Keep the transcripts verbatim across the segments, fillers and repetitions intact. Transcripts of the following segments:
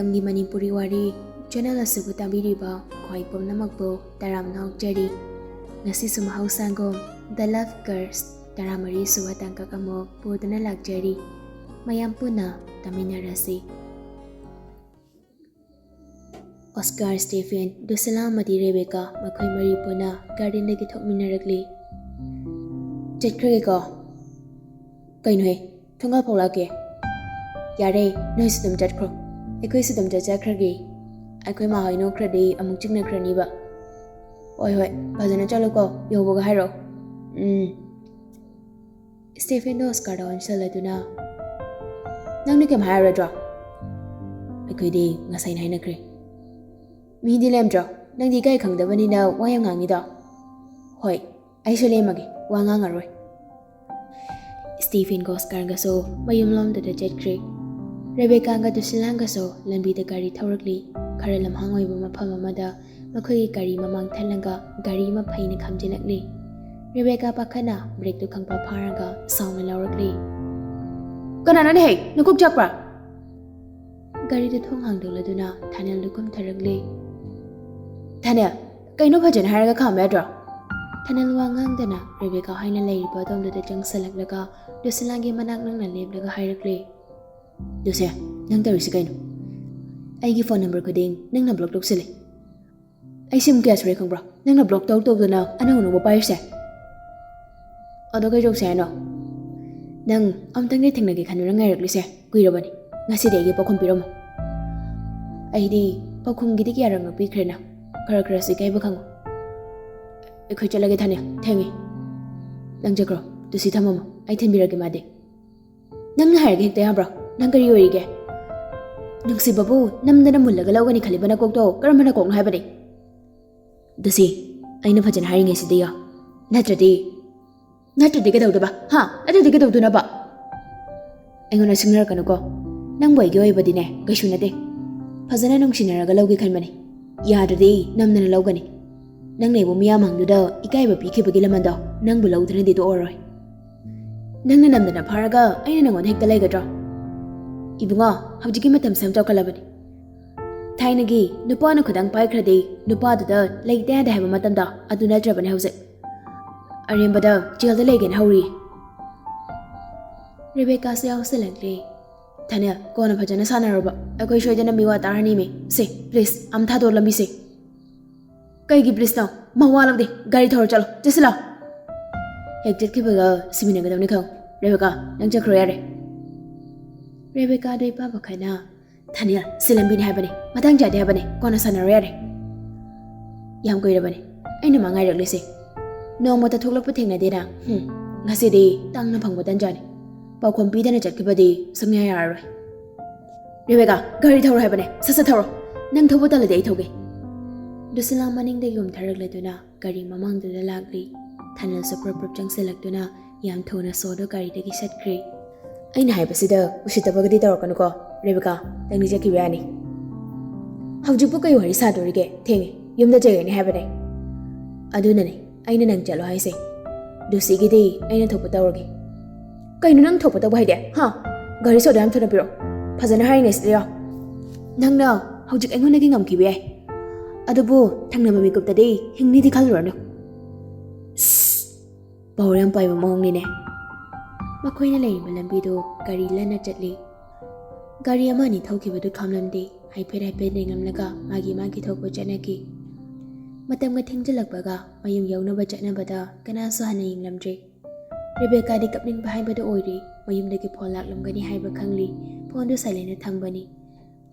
ꯃꯇꯝꯒꯤ ꯃꯅꯤꯄꯨꯔꯤ ꯋꯥꯔꯤ ꯆꯦꯅꯦꯜ ꯑꯁꯤꯕꯨ ꯇꯥꯕꯤꯔꯤꯕ ꯈ꯭ꯋꯥꯏ ꯄꯨꯝꯅꯃꯛꯄꯨ ꯇꯔꯥꯝꯅ ꯑꯣꯛꯆꯔꯤ꯫ ꯉꯁꯤꯁꯨ ꯃꯍꯧꯁꯥꯒꯨꯝ The Love Curse ꯇꯔꯥꯃꯔꯤ ꯁꯨꯕ ꯇꯥꯡꯀꯛ ꯑꯃꯨꯛ ꯄꯨꯗꯨꯅ ꯂꯥꯛꯆꯔꯤ꯫ ꯃꯌꯥꯝ ꯄꯨꯟꯅ ꯇꯥꯃꯤꯟꯅꯔꯁꯤ꯫ ꯑꯣꯁꯀꯥꯔ, ꯁ꯭ꯇꯦꯐꯦꯟ, ꯗꯨꯁꯤꯂꯥ ꯑꯃꯗꯤ ꯔꯦꯕꯦꯀꯥ, ꯃꯈꯣꯏ ꯃꯔꯤ ꯄꯨꯟꯅ ꯒꯥꯔꯗꯦꯟꯗꯒꯤ ꯊꯣꯛꯃꯤꯟꯅꯔꯛꯂꯤ꯫ "ꯆꯠꯈ꯭ꯔꯒꯦꯀꯣ?" "ꯀꯩꯅꯣꯍꯦ, ꯊꯣꯡꯒꯥꯜ ꯐꯥꯎ ꯂꯥꯛꯀꯦ?" "ꯌꯥꯔꯦ, ꯅꯣꯏꯁꯨ ꯑꯗꯨꯝ ꯆꯠꯈ꯭ꯔꯣ, ꯑꯩꯈꯣꯏꯁꯨ ꯑꯗꯨꯝ ꯆꯠꯆꯈ꯭ꯔꯒꯦ꯫ ꯑꯩꯈꯣꯏ ꯃꯥ ꯍꯣꯏ ꯅꯣꯛꯈ꯭ꯔꯗꯤ ꯑꯃꯨꯛ ꯆꯤꯡꯅꯈ꯭ꯔꯅꯤꯕ꯫ ꯍꯣꯏ ꯍꯣꯏ, ꯐꯖꯅ ꯆꯠꯂꯨꯀꯣ, ꯌꯧꯕꯒ ꯍꯥꯏꯔꯛꯑꯣ꯫ ꯎꯝ꯫" ꯁ꯭ꯇꯦꯐꯦꯟꯗꯣ ꯑꯣꯁꯀꯥꯔꯗ ꯑꯣꯟꯁꯤꯜꯂꯗꯨꯅ, "ꯅꯪꯅ ꯀꯩꯝ ꯍꯥꯏꯔꯔꯣꯏꯗ꯭ꯔꯣ?" "ꯑꯩꯈꯣꯏꯗꯤ ꯉꯁꯥꯏꯅ ꯍꯥꯏꯅꯈ꯭ꯔꯦ꯫" "ꯃꯤꯗꯤ ꯂꯦꯝꯗ꯭ꯔꯣ? ꯅꯪꯗꯤ ꯏꯀꯥꯏ ꯈꯪꯗꯕꯅꯤꯅ ꯋꯥ ꯌꯥꯝ ꯉꯥꯡꯉꯤꯗꯣ?" "ꯍꯣꯏ, ꯑꯩꯁꯨ ꯂꯦꯝꯃꯒꯦ, ꯋꯥ ꯉꯥꯡꯉꯔꯣꯏ꯫" ꯁ꯭ꯇꯦꯐꯦꯟꯒ ꯑꯣꯁꯀꯥꯔꯒꯁꯨ ꯃꯌꯨꯝꯂꯣꯝꯗꯗ ꯆꯠꯈ꯭ꯔꯦ꯫ ꯔꯦꯕꯦꯀꯥꯒ ꯗꯨꯁꯤꯂꯥꯒꯁꯨ ꯂꯝꯕꯤꯗ ꯒꯥꯔꯤ ꯊꯧꯔꯛꯂꯤ꯫ ꯈꯔ ꯂꯝꯍꯥꯡ ꯑꯣꯏꯕ ꯃꯐꯝ ꯑꯃꯗ ꯃꯈꯣꯏꯒꯤ ꯒꯥꯔꯤ ꯃꯃꯥꯡ ꯊꯜꯂꯒ ꯒꯥꯔꯤ ꯑꯃ ꯐꯩꯅ ꯈꯥꯝꯖꯤꯜꯂꯛꯂꯤ꯫ ꯔꯦꯕꯦꯀꯥ ꯄꯥꯈꯠꯅ ꯕ꯭ꯔꯦꯛꯇꯨ ꯈꯪꯐꯥ ꯐꯥꯔꯒ ꯁꯥꯎꯅ ꯂꯥꯎꯔꯛꯂꯤ, "ꯀꯅꯥꯅꯣꯅꯦꯍꯦ? ꯅꯀꯣꯛ ꯆꯥꯛꯄ꯭ꯔꯥ?" ꯒꯥꯔꯤꯗꯨ ꯊꯣꯡ ꯍꯥꯡꯗꯣꯛꯂꯗꯨꯅ ꯊꯥꯅꯦꯜꯗꯨ ꯀꯨꯝꯊꯔꯛꯂꯤ꯫ "ꯊꯥꯅꯦꯜ, ꯀꯩꯅꯣ ꯐꯖꯅ ꯍꯥꯏꯔꯒ ꯈꯥꯝꯕ ꯌꯥꯗ꯭ꯔꯣ?" ꯊꯥꯅꯦꯜ ꯋꯥ ꯉꯥꯡꯗꯅ ꯔꯦꯕꯦꯀꯥ ꯍꯣꯏꯅ ꯂꯩꯔꯤꯕ ꯑꯗꯣꯝꯗꯨꯗ ꯆꯪꯁꯤꯜꯂꯛꯂꯒ ꯂꯨꯁꯤꯂꯥꯒꯤ ꯃꯅꯥꯛ ꯅꯛꯅ ꯂꯦꯞꯂꯒ ꯍꯥꯏꯔꯛꯂꯤ, "ꯂꯨꯁꯦ, ꯅꯪ ꯇꯧꯔꯤꯁꯤ ꯀꯩꯅꯣ? ꯑꯩꯒꯤ ꯐꯣꯟ ꯅꯝꯕꯔ ꯈꯨꯗꯤꯡ ꯅꯪꯅ ꯕ꯭ꯂꯣꯛ ꯇꯧꯁꯤꯜꯂꯤ꯫ ꯑꯩ ꯁꯤꯝ ꯀꯌꯥ ꯁꯨꯔꯦ ꯈꯪꯕ꯭ꯔꯣ? ꯅꯪꯅ ꯕ꯭ꯂꯣꯛ ꯇꯧ ꯇꯧꯗꯅ ꯑꯅꯧ ꯑꯅꯧꯕ ꯄꯥꯏꯔꯤꯁꯦ꯫ ꯑꯗꯣ ꯀꯩ ꯇꯧꯁꯦ ꯍꯥꯏꯅꯣ? ꯅꯪ ꯑꯝꯇꯪꯗꯤ ꯊꯦꯡꯅꯒꯦ ꯈꯟꯗꯨꯅ ꯉꯥꯏꯔꯛꯂꯤꯁꯦ ꯀꯨꯏꯔꯕꯅꯤ꯫ ꯉꯁꯤꯗꯤ ꯑꯩꯒꯤ ꯄꯥꯎꯈꯨꯝ ꯄꯤꯔꯝꯃꯣ꯫" "ꯑꯩꯗꯤ ꯄꯥꯎꯈꯨꯝꯒꯤꯗꯤ ꯀꯌꯥꯔꯛ ꯉꯛꯄꯤꯈ꯭ꯔꯦ ꯅꯪ꯫ ꯈꯔ ꯈꯔꯁꯨ ꯏꯀꯥꯏꯕ ꯈꯪꯉꯨ꯫ ꯑꯩꯈꯣꯏ ꯆꯠꯂꯒꯦ ꯊꯥꯅꯦꯜ, ꯊꯦꯡꯉꯦ꯫ ꯅꯪ ꯆꯠꯈ꯭ꯔꯣ, ꯇꯨꯁꯤ ꯊꯝꯃꯝꯃꯣ, ꯑꯩ ꯊꯤꯟꯕꯤꯔꯒꯦ ꯃꯥꯗꯤ꯫" "ꯅꯪꯅ ꯍꯥꯏꯔꯒ ꯍꯦꯛꯇ ꯌꯥꯕ꯭ꯔꯣ? ꯅꯪ ꯀꯔꯤ ꯑꯣꯏꯔꯤꯒꯦ? ꯅꯨꯡꯁꯤꯕꯕꯨ ꯅꯝꯗꯅ ꯃꯨꯜꯂꯒ ꯂꯧꯒꯅꯤ ꯈꯜꯂꯤꯕ ꯅꯀꯣꯛꯇꯣ ꯀꯔꯝꯕ ꯅꯀꯣꯛꯅꯣ ꯍꯥꯏꯕꯅꯤ?" "ꯗꯨꯁꯤ, ꯑꯩꯅ ꯐꯖꯅ ꯍꯥꯏꯔꯤꯉꯩꯁꯤꯗ ꯌꯥ꯫ ꯅꯠꯇ꯭ꯔꯗꯤ, ꯅꯠꯇ꯭ꯔꯗꯤ ꯀꯩꯗꯧꯗꯕ? ꯍꯥ? ꯅꯠꯇ꯭ꯔꯗꯤ ꯀꯩꯗꯧꯗꯣꯏꯅꯣꯕ?" "ꯑꯩꯉꯣꯟꯗ ꯁꯤꯡꯅꯔꯛꯀꯅꯨꯀꯣ꯫ ꯅꯪꯕꯨ ꯑꯩꯒꯤ ꯑꯣꯏꯕꯗꯤꯅꯦ ꯀꯩꯁꯨ ꯅꯠꯇꯦ꯫ ꯐꯖꯅ ꯅꯨꯡꯁꯤꯅꯔꯒ ꯂꯧꯒꯦ ꯈꯟꯕꯅꯤ꯫ ꯌꯥꯗ꯭ꯔꯗꯤ ꯅꯝꯗꯅ ꯂꯧꯒꯅꯤ꯫ ꯅꯪꯅ ꯑꯩꯕꯨ ꯃꯤꯌꯥꯝ ꯃꯥꯡꯗꯨꯗ ꯏꯀꯥꯏꯕ ꯄꯤꯈꯤꯕꯒꯤ ꯂꯃꯟꯗꯣ ꯅꯪꯕꯨ ꯂꯧꯗꯅꯗꯤ ꯇꯣꯛꯑꯔꯣꯏ꯫ ꯅꯪꯅ ꯅꯝꯗꯅ ꯐꯥꯔꯒ ꯑꯩꯅ ꯅꯪꯉꯣꯟꯗ ꯍꯦꯛꯇ ꯂꯩꯒꯗ꯭ꯔꯣ? ꯏꯕꯨꯡꯉꯣ, ꯍꯧꯖꯤꯛꯀꯤ ꯃꯇꯝꯁꯦ ꯌꯥꯝ ꯆꯥꯎꯈꯠꯂꯕꯅꯤ꯫ ꯊꯥꯏꯅꯒꯤ ꯅꯨꯄꯥꯅ ꯈꯨꯗꯪ ꯄꯥꯏꯈ꯭ꯔꯗꯤ ꯅꯨꯄꯥꯗꯨꯗ ꯂꯩꯇ ꯌꯥꯗꯦ ꯍꯥꯏꯕ ꯃꯇꯝꯗ ꯑꯗꯨ ꯅꯠꯇ꯭ꯔꯕꯅꯦ ꯍꯧꯖꯤꯛ꯫ ꯑꯔꯦꯝꯕꯗ ꯖꯦꯜꯗ ꯂꯩꯒꯦꯅ ꯍꯧꯔꯤ꯫ ꯔꯦꯕꯦꯀꯥꯁꯨ ꯌꯥꯎꯁꯜꯂꯛꯂꯦ꯫ ꯊꯥꯅꯤꯌꯦꯜ, ꯀꯣꯟꯅ ꯐꯖꯅ ꯁꯥꯟꯅꯔꯣꯕ꯫ ꯑꯩꯈꯣꯏ ꯁꯣꯏꯗꯅ ꯃꯤꯋꯥ ꯇꯥꯔꯅꯤꯃꯤ꯫ ꯁꯦ, ꯄ꯭ꯂꯤꯖ, ꯑꯝ ꯊꯥꯗꯣꯛꯑꯣ ꯂꯝꯕꯤꯁꯦ꯫ ꯀꯩꯒꯤ ꯄ꯭ꯂꯤꯖꯅꯣ? ꯃꯋꯥ ꯂꯧꯗꯦ꯫ ꯒꯥꯔꯤ ꯊꯧꯔ ꯆꯠꯂꯣ꯫ ꯆꯠꯁꯤꯜꯂꯣ꯫ ꯍꯦꯛ ꯆꯠꯈꯤꯕꯒ ꯁꯤꯃꯤꯟꯅꯒꯗꯕꯅꯤ ꯈꯪꯉꯨ꯫ ꯔꯦꯕꯦꯀꯥ, ꯅꯪ ꯆꯠꯈ꯭ꯔꯣ ꯌꯥꯔꯦ꯫ ꯔꯦꯕꯦꯀꯥꯗꯣ ꯏꯄꯥ ꯄꯥꯈꯠꯅ, ꯊꯥꯅꯤꯌꯦꯜ, ꯁꯤ ꯂꯝꯕꯤꯅꯤ ꯍꯥꯏꯕꯅꯦ꯫ ꯃꯇꯥꯡ ꯆꯥꯗꯦ ꯍꯥꯏꯕꯅꯦ꯫ ꯀꯣꯟꯅ ꯁꯥꯟꯅꯔꯣ ꯌꯥꯔꯦ꯫ ꯌꯥꯝ ꯀꯨꯏꯔꯕꯅꯦ ꯑꯩꯅ ꯃꯥ ꯉꯥꯏꯔꯛꯂꯤꯁꯦ꯫ ꯅꯣꯡꯃꯇ ꯊꯣꯛꯂꯛꯄ ꯊꯦꯡꯅꯗꯦꯅ꯫ ꯍꯨꯝ, ꯉꯁꯤꯗꯤ ꯇꯥꯡꯅ ꯐꯪꯕ ꯇꯟꯖꯥꯅꯤ꯫ ꯄꯥꯎꯈꯨꯝ ꯄꯤꯗꯅ ꯆꯠꯈꯤꯕꯗꯤ ꯁꯨꯡꯌꯥ ꯌꯥꯔꯔꯣꯏ꯫ ꯔꯦꯕꯦꯀꯥ, ꯒꯥꯔꯤ ꯊꯧꯔꯣ ꯍꯥꯏꯕꯅꯦ꯫ ꯁꯠ ꯁꯠ ꯊꯧꯔꯣ꯫ ꯅꯪ ꯊꯧꯕ ꯇꯜꯂꯗꯤ ꯑꯩ ꯊꯧꯒꯦ꯫ ꯗꯨꯁꯤꯂꯥ ꯃꯅꯤꯡꯗꯒꯤ ꯀꯨꯝꯊꯔꯛꯂꯗꯨꯅ ꯒꯥꯔꯤ ꯃꯃꯥꯡꯗꯨꯗ ꯂꯥꯛꯂꯤ꯫ ꯊꯥꯅꯤꯌꯦꯜꯁꯨ ꯄ꯭ꯔꯞ ꯄ꯭ꯔꯞ ꯆꯪꯁꯤꯜꯂꯛꯇꯨꯅ ꯌꯥꯝ ꯊꯨꯅ ꯁꯣꯗꯣ ꯒꯥꯔꯤꯗꯒꯤ ꯁꯠꯈ꯭ꯔꯦ꯫ ꯑꯩꯅ ꯍꯥꯏꯕꯁꯤꯗ ꯎꯁꯤꯠꯇꯕꯒꯗꯤ ꯇꯧꯔꯛꯀꯅꯨꯀꯣ, ꯔꯦꯕꯦꯀꯥ, ꯅꯪꯗꯤ ꯆꯠꯈꯤꯕ ꯌꯥꯅꯤ꯫ ꯍꯧꯖꯤꯛꯄꯨ ꯀꯩ ꯋꯥꯔꯤ ꯁꯥꯗꯣꯔꯤꯒꯦ? ꯊꯦꯡꯉꯦ, ꯌꯨꯝꯗ ꯆꯩꯔꯅꯤ ꯍꯥꯏꯕꯅꯦ꯫ ꯑꯗꯨꯅꯅꯦ ꯑꯩꯅ ꯅꯪ ꯆꯠꯂꯣ ꯍꯥꯏꯁꯦ꯫ ꯗꯨꯁꯤꯒꯤꯗꯤ ꯑꯩꯅ ꯊꯣꯛꯄ ꯇꯧꯔꯒꯦ꯫ ꯀꯩꯅꯣ ꯅꯪ ꯊꯣꯛꯄ ꯇꯧꯕ ꯍꯥꯏꯗꯤ? ꯍꯥ? ꯒꯥꯔꯤ ꯁꯣꯗꯣ ꯌꯥꯝ ꯊꯨꯅ ꯄꯤꯔꯛꯑꯣ꯫ ꯐꯖꯅ ꯍꯥꯏꯔꯤꯉꯩꯁꯤꯗ ꯌꯥꯎ꯫ ꯅꯪꯅ ꯍꯧꯖꯤꯛ ꯑꯩꯉꯣꯟꯗꯒꯤ ꯉꯝꯈꯤꯕ ꯌꯥꯏ, ꯑꯗꯨꯕꯨ ꯊꯪꯅꯕ ꯃꯤꯀꯨꯞꯇꯗꯤ ꯍꯤꯡꯅꯤꯗꯤ ꯈꯜꯂꯨꯔꯅꯨ꯫ ꯁ꯭ꯁ! ꯄꯥꯎꯔ ꯌꯥꯝ ꯄꯥꯏꯕ ꯃꯑꯣꯡꯅꯤꯅꯦ꯫ ꯃꯈꯣꯏꯅ ꯂꯩꯔꯤꯕ ꯂꯝꯕꯤꯗꯨ ꯒꯥꯔꯤ ꯂꯟꯅ ꯆꯠꯂꯤ꯫ ꯒꯥꯔꯤ ꯑꯃ ꯑꯅꯤ ꯊꯧꯈꯤꯕꯗꯨ ꯈꯥꯝꯂꯝꯗꯦ꯫ ꯍꯥꯏꯐꯦꯠ ꯍꯥꯏꯐꯦꯠ ꯌꯦꯡꯂꯝꯂꯒ ꯃꯥꯒꯤ ꯃꯥꯒꯤ ꯊꯣꯛꯄ ꯆꯠꯅꯈꯤ꯫ ꯃꯇꯝꯒ ꯊꯦꯡꯖꯤꯜꯂꯛꯄꯒ ꯃꯌꯨꯝ ꯌꯧꯅꯕ ꯆꯠꯅꯕꯗ ꯀꯅꯥꯁꯨ ꯍꯟꯅ ꯌꯦꯡꯂꯝꯗ꯭ꯔꯦ꯫ ꯔꯦꯕꯦꯀꯥꯗꯤ ꯀꯞꯅꯤꯡꯕ ꯍꯥꯏꯕꯗꯨ ꯑꯣꯏꯔꯦ꯫ ꯃꯌꯨꯝꯗꯒꯤ ꯐꯣꯟ ꯂꯥꯛꯂꯝꯒꯅꯤ ꯍꯥꯏꯕ ꯈꯪꯂꯤ꯫ ꯐꯣꯟꯗꯨ ꯁꯥꯏꯂꯦꯟꯗ ꯊꯝꯕꯅꯤ꯫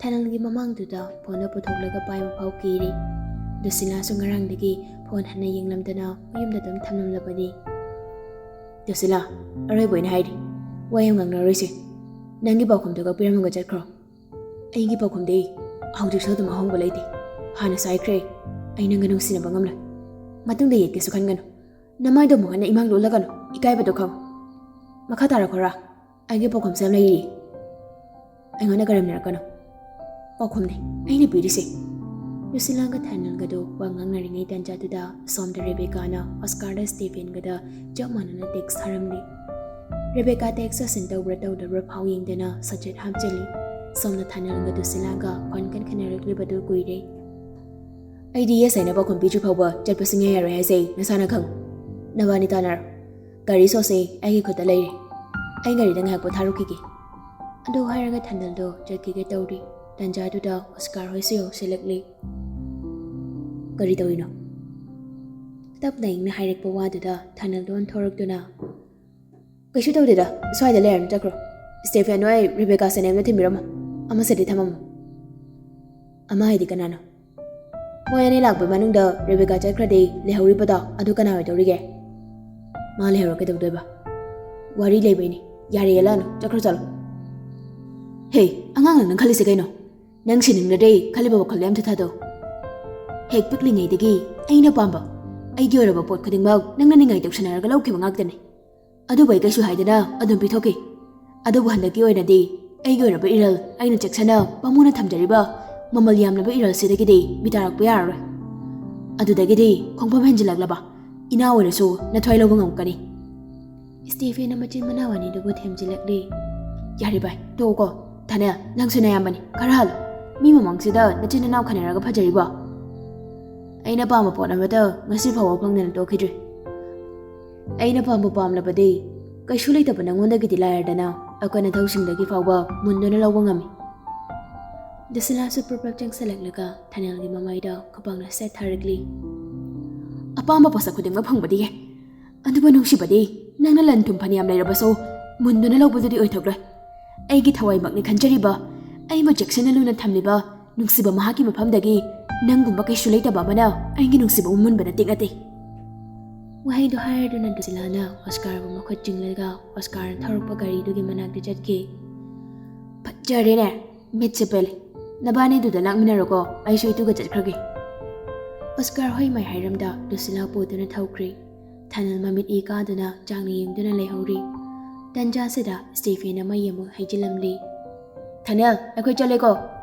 ꯊꯥꯅꯤꯌꯦꯜꯒꯤ ꯃꯃꯥꯡꯗꯨꯗ ꯐꯣꯟꯗꯨ ꯄꯨꯊꯣꯛꯂꯒ ꯄꯥꯏꯕ ꯐꯥꯎ ꯀꯤꯔꯦ꯫ ꯗꯨꯁꯤꯂꯥꯁꯨ ꯉꯔꯥꯡꯗꯒꯤ ꯐꯣꯟ ꯍꯟꯅ ꯌꯦꯡꯂꯝꯗꯅ ꯃꯌꯨꯝꯗ ꯑꯗꯨꯝ ꯊꯝꯂꯝꯂꯕꯅꯤ꯫ ꯗꯨꯁꯤꯂꯥ, ꯑꯔꯣꯏꯕ ꯑꯣꯏꯅ ꯍꯥꯏꯔꯤ, ꯋꯥ ꯌꯥꯝ ꯉꯥꯡꯅꯔꯣꯏꯁꯦ꯫ ꯅꯪꯒꯤ ꯄꯥꯎꯈꯨꯝꯗꯨꯒ ꯄꯤꯔꯝꯃꯒ ꯆꯠꯈ꯭ꯔꯣ꯫ ꯑꯩꯒꯤ ꯄꯥꯎꯈꯨꯝꯗꯤ ꯍꯧꯖꯤꯛꯁꯨ ꯑꯗꯨꯝ ꯑꯍꯣꯡꯕ ꯂꯩꯇꯦ꯫ ꯍꯥꯟꯅꯁꯨ ꯍꯥꯏꯈ꯭ꯔꯦ, ꯑꯩ ꯅꯪꯒ ꯅꯨꯡꯁꯤꯅꯕ ꯉꯝꯂꯣꯏ꯫ ꯃꯇꯨꯡꯗ ꯌꯦꯠꯀꯦꯁꯨ ꯈꯟꯒꯅꯨ꯫ ꯅꯃꯥꯏꯗꯣ ꯑꯃꯨꯛ ꯍꯟꯅ ꯏꯃꯥꯡꯗ ꯎꯠꯂꯒꯅꯨ, ꯏꯀꯥꯏꯕꯗꯣ ꯈꯪꯉꯨ꯫ ꯃꯈꯥ ꯇꯥꯔꯛꯈꯣꯔꯥ? ꯑꯩꯒꯤ ꯄꯥꯎꯈꯨꯝꯁꯦ ꯌꯥꯝ ꯂꯩꯔꯤ꯫ ꯑꯩꯉꯣꯟꯗ ꯀꯔꯦꯝꯅꯔꯛꯀꯅꯨ꯫ ꯄꯥꯎꯈꯨꯝꯅꯦ ꯑꯩꯅ ꯄꯤꯔꯤꯁꯦ꯫ ꯗꯨꯁꯤꯂꯥꯒ ꯊꯥꯅꯤꯌꯦꯜꯒꯗꯣ ꯋꯥ ꯉꯥꯡꯅꯔꯤꯉꯩ ꯇꯥꯟꯖꯥꯗꯨꯗ ꯑꯁꯣꯝꯗ ꯔꯦꯕꯦꯀꯥꯅ ꯑꯣꯁꯀꯥꯔꯗ ꯁ꯭ꯇꯦꯐꯦꯟꯒꯗ ꯆꯞ ꯃꯥꯟꯅꯅ ꯇꯦꯛꯁ ꯊꯥꯔꯝꯂꯤ꯫ ꯔꯦꯕꯦꯀꯥ ꯇꯦꯛꯁ ꯁꯤꯟ ꯇꯧꯕ꯭ꯔꯥ ꯇꯧꯗꯕ꯭ꯔꯥ ꯐꯥꯎ ꯌꯦꯡꯗꯅ ꯁꯠ ꯁꯠ ꯍꯥꯞꯆꯤꯜꯂꯤ꯫ ꯁꯣꯝꯅ ꯊꯥꯅꯦꯜꯒ ꯗꯨꯁꯤꯂꯥꯒ ꯈꯣꯟ ꯀꯟ ꯈꯟꯅꯔꯛꯂꯤꯕꯗꯨ ꯀꯨꯏꯔꯦ꯫ ꯑꯩꯗꯤ yes ꯍꯥꯏꯅ ꯄꯥꯎꯈꯨꯝ ꯄꯤꯗ꯭ꯔꯤ ꯐꯥꯎꯕ ꯆꯠꯄ ꯁꯨꯡꯌꯥ ꯌꯥꯔꯣꯏ ꯍꯥꯏꯖꯩ, ꯅꯁꯥꯅ ꯈꯪ꯫ ꯅꯕꯥꯅꯤ ꯇꯥꯟꯅꯔꯣ꯫ ꯒꯥꯔꯤ ꯁꯣꯁꯦ ꯑꯩꯒꯤ ꯈꯨꯠꯇ ꯂꯩꯔꯦ꯫ ꯑꯩ ꯒꯥꯔꯤꯗ ꯉꯥꯏꯍꯥꯛ ꯄꯣꯊꯥꯔꯨꯈꯤꯒꯦ꯫ ꯑꯗꯨ ꯍꯥꯏꯔꯒ ꯊꯥꯅꯦꯜꯗꯣ ꯆꯠꯈꯤꯒꯦ ꯇꯧꯔꯤ꯫ ꯇꯟꯖꯥꯗꯨꯗ ꯑꯣꯁꯀꯥꯔ ꯍꯣꯏꯁꯨ ꯌꯧꯁꯤꯜꯂꯛꯂꯤ꯫ "ꯀꯔꯤ ꯇꯧꯔꯤꯅꯣ?" ꯇꯞꯅ ꯏꯪꯅ ꯍꯥꯏꯔꯛꯄ ꯋꯥꯗꯨꯗ ꯊꯥꯅꯦꯜꯗꯣ ꯑꯣꯟꯊꯣꯔꯛꯇꯨꯅ, "ꯀꯩꯁꯨ ꯇꯧꯗꯦꯗ, ꯁ꯭ꯋꯥꯏꯗ ꯂꯩꯔꯅꯨ, ꯆꯠꯈ꯭ꯔꯣ꯫ ꯁ꯭ꯇꯦꯐꯦꯟ ꯍꯣꯏ ꯔꯦꯕꯦꯀꯥ ꯁꯦꯅꯦꯝꯅ ꯊꯤꯟꯕꯤꯔꯝꯃꯣ꯫ ꯑꯃꯁꯤꯗꯤ ꯊꯝꯃꯝꯃꯣ꯫" "ꯑꯃ ꯍꯥꯏꯗꯤ ꯀꯅꯥꯅꯣ?" "ꯃꯣꯏ ꯑꯅꯤ ꯂꯥꯛꯄꯩ ꯃꯅꯨꯡꯗ ꯔꯦꯕꯦꯀꯥ ꯆꯠꯈ꯭ꯔꯗꯤ ꯂꯩꯍꯧꯔꯤꯕꯗꯣ ꯑꯗꯨ ꯀꯅꯥ ꯑꯣꯏꯗꯧꯔꯤꯒꯦ?" "ꯃꯥ ꯂꯩꯍꯧꯔ ꯀꯩꯗꯧꯗꯣꯏꯕ?" "ꯋꯥꯔꯤ ꯂꯩꯕꯩꯅꯤ꯫ ꯌꯥꯔꯦ, ꯌꯦꯠꯂꯛꯑꯅꯨ, ꯆꯠꯈ꯭ꯔꯣ, ꯆꯠꯂꯣ꯫" "ꯍꯦ, ꯑꯉꯥꯡ ꯅꯪ ꯈꯜꯂꯤꯁꯦ ꯀꯩꯅꯣ? ꯅꯪ ꯁꯤꯅꯤꯡꯂꯗꯤ ꯈꯜꯂꯤꯕ ꯋꯥꯈꯜꯗꯣ ꯑꯝꯇ ꯊꯥꯗꯧ꯫ ꯍꯦꯛ ꯄꯤꯛꯂꯤꯉꯩꯗꯒꯤ ꯑꯩꯅ ꯄꯥꯝꯕ, ꯑꯩꯒꯤ ꯑꯣꯏꯔꯕ ꯄꯣꯠ ꯈꯨꯗꯤꯡꯃꯛ ꯅꯪꯅ ꯅꯤꯡꯉꯥꯏ ꯇꯧꯁꯟꯅꯔꯒ ꯂꯧꯈꯤꯕ ꯉꯥꯛꯇꯅꯤ꯫ ꯑꯗꯨꯕꯨ ꯑꯩ ꯀꯩꯁꯨ ꯍꯥꯏꯗꯅ ꯑꯗꯨꯝ ꯄꯤꯊꯣꯛꯈꯤ꯫ ꯑꯗꯨꯕꯨ ꯍꯟꯗꯛꯀꯤ ꯑꯣꯏꯅꯗꯤ ꯑꯩꯒꯤ ꯑꯣꯏꯔꯕ ꯏꯔꯜ, ꯑꯩꯅ ꯆꯦꯛꯁꯤꯟꯅ ꯄꯥꯝꯃꯨꯅ ꯊꯝꯖꯔꯤꯕ ꯃꯃꯜ ꯌꯥꯝꯂꯕ ꯏꯔꯜꯁꯤꯗꯒꯤꯗꯤ ꯃꯤꯇꯥꯔꯛꯄ ꯌꯥꯔꯔꯣꯏ꯫ ꯑꯗꯨꯗꯒꯤꯗꯤ ꯈꯣꯡꯐꯝ ꯍꯦꯟꯖꯤꯜꯂꯛꯂꯕ ꯏꯅꯥꯎ ꯑꯣꯏꯔꯁꯨ ꯅꯊ꯭ꯋꯥꯏ ꯂꯧꯕ ꯉꯝꯒꯅꯤ꯫" ꯁ꯭ꯇꯦꯐꯦꯟꯅ ꯃꯆꯤꯟ ꯃꯅꯥꯎ ꯑꯅꯤꯗꯨꯕꯨ ꯊꯦꯝꯖꯤꯜꯂꯛꯂꯤ꯫ "ꯌꯥꯔꯦ ꯚꯥꯏ, ꯇꯣꯛꯑꯣꯀꯣ꯫ ꯊꯥꯅꯦꯜ, ꯅꯪꯁꯨ ꯅꯌꯥꯝꯕꯅꯤ, ꯈꯔ ꯍꯜꯂꯨ꯫ ꯃꯤ ꯃꯃꯥꯡꯁꯤꯗ ꯅꯆꯤꯟ ꯅꯅꯥꯎ ꯈꯟꯅꯔꯒ ꯐꯖꯔꯤꯕꯣ?" "ꯑꯩꯅ ꯄꯥꯝꯕ ꯄꯣꯠ ꯑꯃꯠꯇ ꯉꯁꯤ ꯐꯥꯎꯕ ꯐꯪꯗꯅ ꯇꯣꯛꯈꯤꯗ꯭ꯔꯤ꯫ ꯑꯩꯅ ꯄꯥꯝꯕ ꯄꯥꯝꯂꯕꯗꯤ ꯀꯩꯁꯨ ꯂꯩꯇꯕ ꯅꯉꯣꯟꯗꯒꯤꯗꯤ ꯂꯥꯏꯔꯗꯅ ꯑꯀꯟ ꯑꯊꯧꯁꯤꯡꯗꯒꯤ ꯐꯥꯎꯕ ꯃꯨꯟꯗꯨꯅ ꯂꯧꯕ ꯉꯝꯃꯤ꯫" ꯗꯁꯤꯂꯥꯁꯨ ꯄ꯭ꯔꯞ ꯄ꯭ꯔꯞ ꯆꯪꯁꯤꯜꯂꯛꯂꯒ ꯊꯥꯅꯦꯜꯒꯤ ꯃꯃꯥꯏꯗ ꯈꯨꯄꯥꯛꯅ ꯁꯦꯠ ꯊꯥꯔꯛꯂꯤ꯫ "ꯑꯄꯥꯝꯕ ꯄꯣꯠꯁꯛ ꯈꯨꯗꯤꯡꯃꯛ ꯐꯪꯕꯗꯤ ꯌꯥꯏ, ꯑꯗꯨꯕꯨ ꯅꯨꯡꯁꯤꯕꯗꯤ ꯅꯪꯅ ꯂꯟ ꯊꯨꯝ ꯐꯅꯌꯥꯝ ꯂꯩꯔꯕꯁꯨ ꯃꯨꯟꯗꯨꯅ ꯂꯧꯕꯗꯨꯗꯤ ꯑꯣꯏꯊꯣꯛꯂꯣꯏ꯫ ꯑꯩꯒꯤ ꯊꯋꯥꯏꯃꯛꯅꯤ ꯈꯟꯖꯔꯤꯕ, ꯑꯩꯕꯨ ꯆꯦꯛꯁꯤꯟꯅ ꯂꯨꯅ ꯊꯝꯂꯤꯕ ꯅꯨꯡꯁꯤꯕ ꯃꯍꯥꯛꯀꯤ ꯃꯐꯝꯗꯒꯤ ꯅꯪꯒꯨꯝꯕ ꯀꯩꯁꯨ ꯂꯩꯇꯕ ꯑꯃꯅ ꯑꯩꯒꯤ ꯅꯨꯡꯁꯤꯕ ꯃꯨꯟꯕ ꯅꯠꯇꯦ, ꯅꯠꯇꯦ꯫" ꯋꯥꯍꯩꯗꯨ ꯍꯥꯏꯔꯗꯨꯅ ꯗꯨꯁꯤꯂꯥꯅ ꯑꯣꯁꯀꯥꯔꯕꯨ ꯃꯈꯨꯠ ꯆꯤꯡꯂꯒ ꯑꯣꯁꯀꯥꯔꯅ ꯊꯧꯔꯛꯄ ꯒꯥꯔꯤꯗꯨꯒꯤ ꯃꯅꯥꯛꯇ ꯆꯠꯈꯤ꯫ "ꯐꯠꯖꯔꯦꯅꯦ, ꯃꯤꯠꯁꯦ ꯄꯦꯜꯂꯦ꯫ ꯅꯕꯥꯅꯤꯗꯨꯗ ꯂꯥꯛꯃꯤꯟꯅꯔꯣꯀꯣ, ꯑꯩꯁꯨ ꯏꯇꯨꯒ ꯆꯠꯈ꯭ꯔꯒꯦ꯫" ꯑꯣꯁꯀꯥꯔ ꯍꯣꯏ ꯃꯥꯏ ꯍꯥꯏꯔꯝꯗ ꯗꯨꯁꯤꯂꯥ ꯄꯨꯗꯨꯅ ꯊꯧꯈ꯭ꯔꯦ꯫ ꯊꯥꯅꯦꯜ ꯃꯃꯤꯠ ꯏ ꯀꯥꯗꯨꯅ ꯆꯥꯡꯅ ꯌꯦꯡꯗꯨꯅ ꯂꯩꯍꯧꯔꯤ꯫ ꯇꯟꯖꯥꯁꯤꯗ ꯁ꯭ꯇꯦꯐꯦꯟꯅ ꯃꯩ ꯑꯃꯨꯛ ꯍꯩꯖꯤꯜꯂꯝꯂꯤ꯫ "ꯊꯥꯅꯦꯜ, ꯑꯩꯈꯣꯏ ꯆꯠꯂꯦꯀꯣ꯫